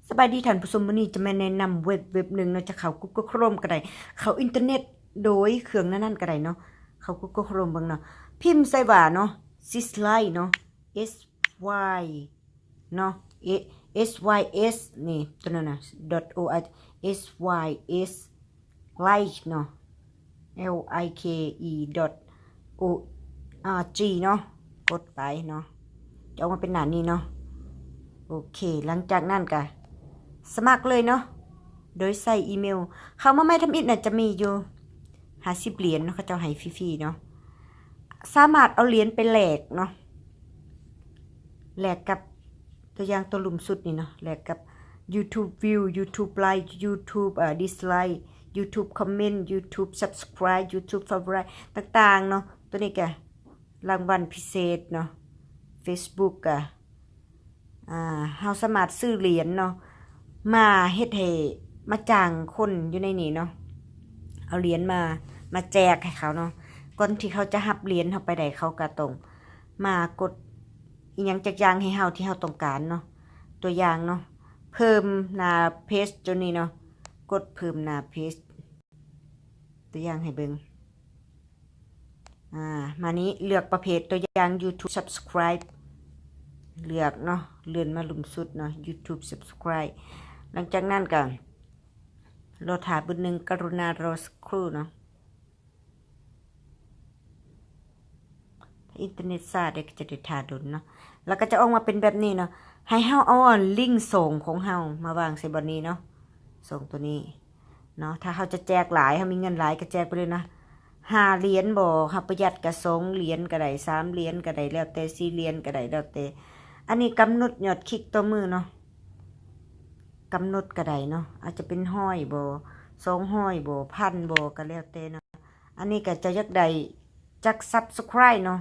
ສະບາຍດີທ່ານຜູ້ຊົມ, ມື້ນີ້ຈະມາແນະນຳເວັບເວັບໜຶ່ງເນາະ, ຈະເຂົ້າ Google Chrome ກໍໄດ້, ເຂົ້າອິນເຕີເນັດໂດຍເຄື່ອງນັ້ນໆກໍໄດ້ເນາະ, ເຂົ້າ Google Chrome ເບິ່ງເນາະ, ພິມໃສ່ວ່າເນາະ Sysline ເນາະ S Y ເນາະ S Y S ນີ້ ຕົວນັ້ນນະ dot O R S Y S Like ເນາະ L I K E dot O R G ເນາະ, ກົດໄປເນາະ, ຈະອອກມາເປັນໜ້ານີ້ເນາະ. ໂອເຄ, ຫຼັງຈາກນັ້ນກະສະໝັກເລີຍເນາະ, ໂດຍໃສ່ອີເມວ. ເຂົ້າມາໃໝ່ທຳອິດນະ ຈະມີຢູ່ຫ້າສິບຫຼຽນເນາະ, ເຂົາເຈົ້າໃຫ້ຟຣີໆເນາະ, ສາມາດເອົາຫຼຽນໄປແລກເນາະ, ແລກກັບ ຕົວຢ່າງຕົວລຸ່ມສຸດນີ້ເນາະ, ແລກກັບ YouTube View, YouTube Like, YouTube ເອີ Dislike, YouTube Comment, YouTube Subscribe, YouTube Favorite ຕ່າງໆເນາະ. ຕົວນີ້ກະລາງວັນພິເສດເນາະ, Facebook ກະ ອ່າ ເຮົາສາມາດຊື້ຫຼຽນເນາະ ມາເຮັດໃຫ້ ມາຈ້າງຄົນຢູ່ໃນນີ້ເນາະ, ເອົາຫຼຽນມາ ມາແຈກໃຫ້ເຂົາເນາະ. ກ່ອນທີ່ເຂົາຈະຮັບຫຼຽນເຮົາໄປໄດ້ ເຂົາກະຕ້ອງມາກົດ ອີ່ຫຍັງຈັກຢ່າງໃຫ້ເຮົາທີ່ເຮົາຕ້ອງການເນາະ. ຕົວຢ່າງເນາະ, ເພີ່ມໜ້າເພຈຕົວນີ້ເນາະ, ກົດເພີ່ມໜ້າເພຈ ຕົວຢ່າງໃຫ້ເບິ່ງ. ອ່າ ມານີ້ເລືອກປະເພດ, ຕົວຢ່າງ YouTube Subscribe ເລືອກເນາະ, ເລື່ອນມາລຸ່ມສຸດເນາະ, YouTube Subscribe. ຫຼັງຈາກນັ້ນກະລໍຖ້າບຶດໜຶ່ງ, ກະລຸນາລໍສັກຄรู่ເນາະ. ອິນເຕີເນັດຊ້າເດ້ ກໍຈະໄດ້ຖ້າດົນເນາະ. ແລ້ວກໍຈະອອກມາເປັນແບບນີ້ເນາະ, ໃຫ້ເຮົາເອົາອັນລິງຊ່ອງຂອງເຮົາມາວາງໃສ່ບ່ອນນີ້ເນາະ, ຊ່ອງຕົວນີ້ເນາະ. ຖ້າເຮົາຈະແຈກຫຼາຍ, ເຮົາມີເງິນຫຼາຍກໍແຈກໄປເລີຍນະ, ຫ້າຫຼຽນບໍ, ເຮົາປະຢັດກໍສອງຫຼຽນກໍໄດ້, ສາມຫຼຽນກໍໄດ້, ແລ້ວແຕ່, ສີ່ຫຼຽນກໍໄດ້, ແລ້ວແຕ່. ອັນນີ້ກຳນົດຍອດຄລິກຕໍ່ມື້ເນາະ, ກຳນົດກໍໄດ້ເນາະ, ອາດຈະເປັນຮ້ອຍບໍ, ສອງຮ້ອຍບໍ, ພັນບໍ, ກໍແລ້ວແຕ່ເນາະ. ອັນນີ້ກໍເຈົ້າຢາກໄດ້ຈັກ Subscribe ເນາະ,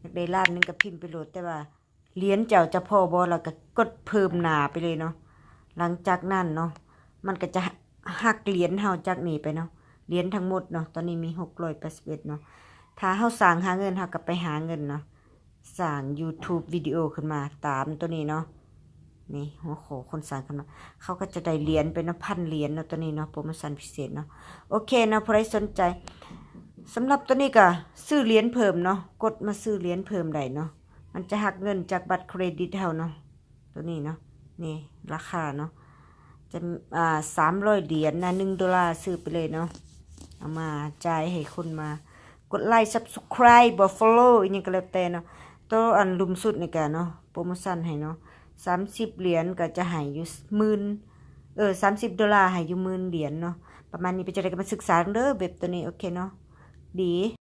ຢາກໄດ້ລ້ານໜຶ່ງກໍພິມໄປໂລດ, ແຕ່ວ່າຫຼຽນເຈົ້າຈະພໍບໍ່ ແລ້ວກໍກົດເພີ່ມໜ້າໄປເລີຍເນາະ. ຫຼັງຈາກນັ້ນເນາະ ມັນກໍຈະຫັກຫຼຽນເຮົາຈາກນີ້ໄປເນາະ, ຫຼຽນທັງໝົດເນາະ, ຕອນນີ້ມີຫົກຮ້ອຍແປດສິບເອັດເນາະ. ຖ້າເຮົາສ້າງຫາເງິນ ເຮົາກໍໄປຫາເງິນເນາະ, ສ້າງ YouTube ວິດີໂອຂຶ້ນມາຕາມຕົວນີ້ເນາະ. ນີ້ຫົວຂໍ້ຄົນສ້າງຂຶ້ນມາ ເຂົາກໍຈະໄດ້ຫຼຽນໄປເນາະ, ພັນຫຼຽນເນາະ, ຕົວນີ້ເນາະ, ໂປຣໂມຊັນພິເສດເນາະ. ໂອເຄເນາະ, ຜູ້ໃດສົນໃຈ ສຳລັບຕົວນີ້ກໍຊື້ຫຼຽນເພີ່ມເນາະ, ກົດມາຊື້ຫຼຽນເພີ່ມໄດ້ເນາະ, ມັນຈະຫັກເງິນຈາກບັດເຄຣດິດເຮົາເນາະ, ຕົວນີ້ເນາະ. ນີ້ລາຄາເນາະ ຈະ ອ່າ ສາມຮ້ອຍຫຼຽນນະ, ໜຶ່ງໂດລາ ຊື້ໄປເລີຍເນາະ, ເອົາມາຈ່າຍໃຫ້ຄົນມາ ກົດໄລ Subscribe ບໍ່ Follow ອີ່ຫຍັງກໍແລ້ວແຕ່ເນາະ. ໂຕອັນລຸ່ມສຸດນີ້ກະເນາະ ໂປຣໂມຊັນໃຫ້ເນາະ, ສາມສິບຫຼຽນກໍຈະໃຫ້ຢູ່ໝື່ນ ເອີ ສາມສິບໂດລາໃຫ້ຢູ່ໝື່ນຫຼຽນເນາະ, ປະມານນີ້. ເປັນຈັ່ງໃດກໍມາສຶກສາເດີເວັບໂຕນີ້. ໂອເຄເນາະ, ດີ.